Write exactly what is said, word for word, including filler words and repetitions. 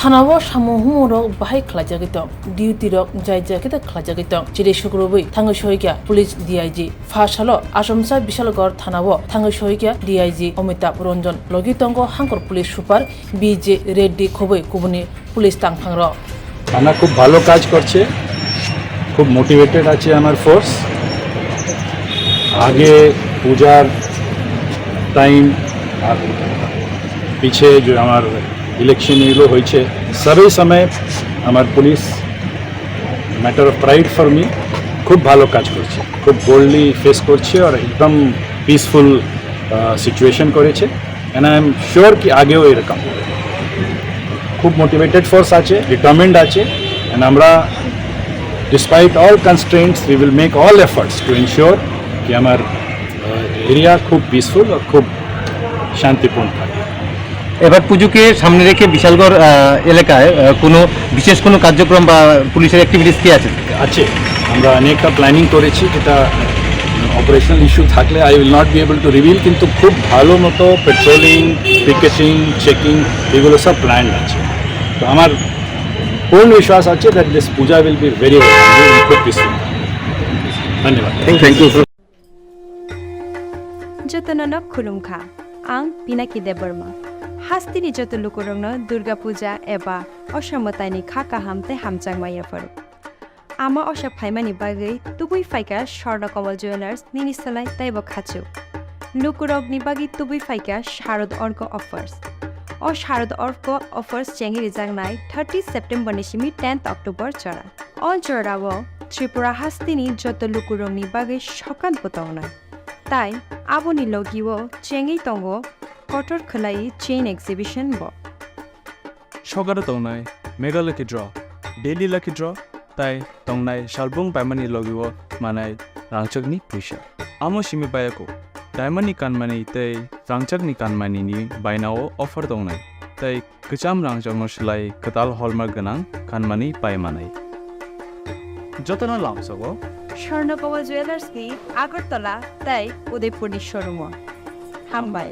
Thanao samung humung rok bahai khlaijagwi tong, duty rok jai jai khe khlaijagwi tong. Chiri sukrubwi thangwi sohikya police D I G. Pha salo Asomsa Bishalgarh thanao thangwi sohikya D I G Amitabh Ranjan, logi tongo Hangkor police super B J Reddy khobwi kubuni police tangphangrok. থানা খুব ভালো কাজ করছে, খুব মোটিভেটেড আছে আমার ফোর্স। আগে পূজার টাইম আর পিছে যে আমার ইলেকশন এগুলো হয়েছে, সবই সময় আমার police, matter of pride for me, খুব ভালো কাজ করছে, খুব বোল্ডলি ফেস করছে আর একদম পিসফুল সিচুয়েশন করেছে। And I am sure কি আগেও এরকম খুব মোটিভেটেড ফোর্স আছে, ডিটারমিন্ড আছে। And আমরা, despite all constraints, we will make all efforts to ensure কি আমার এরিয়া খুব পিসফুল আর খুব শান্তিপূর্ণ থাকে। এবার পুজোকে সামনে রেখে বিশালগড় আহ, এলাকায় আহ, কোনো বিশেষ কোনো কার্যক্রম বা পুলিশের অ্যাক্টিভিটিস কি আছে? আছে, আমরা অনেকটা প্ল্যানিং করেছি, যেটা অপারেশনাল ইস্যু থাকলে I will not be able to reveal, কিন্তু খুব ভালো মতো পেট্রোলিং, পিকেটিং, চেকিং, এগুলো সব প্ল্যান আছে। তো আমার পূর্ণ বিশ্বাস আছে that this puja will be very, very good, peaceful. ধন্যবাদ। Jotono no khulumkha. Ang Pinaki Debbarma. Hasteni joto lukurokno Durga Puja eba Osha mwtaini kha kaham tei hamjakma yapharo. Ama Osha phaimani bagwi tubui phaikha Swarna Kamal Jewellers nini slai teibo khachuk. Lukurokni bagwi tubui phaikha Sharad Orko Offers. O Sharad Orko Offers chengwi rijaknai thirty September ni simi tenth October chora. O jorao Tripura hasteni joto lukurokni bagwi sokat bo tongnai. Tai aboni logio chengwi tongo kotor khwlai chain exhibition bo. Sokaro tongnai Mega Lucky Draw, Daily Lucky Draw tai tongnai salbung paimani logio manai rangchakni puisa. Amo simi bayako daimani kanmani tei rangchakni kanmani ni bainao offer tongnai. Tai kwcham rangchakno swlai kwtal hallmark gwnang kanmani pai manai. Jotono lamsogo. Swarna Kamal Jewellers ni Agartala tei Udaipur ni showroom o. Hambai.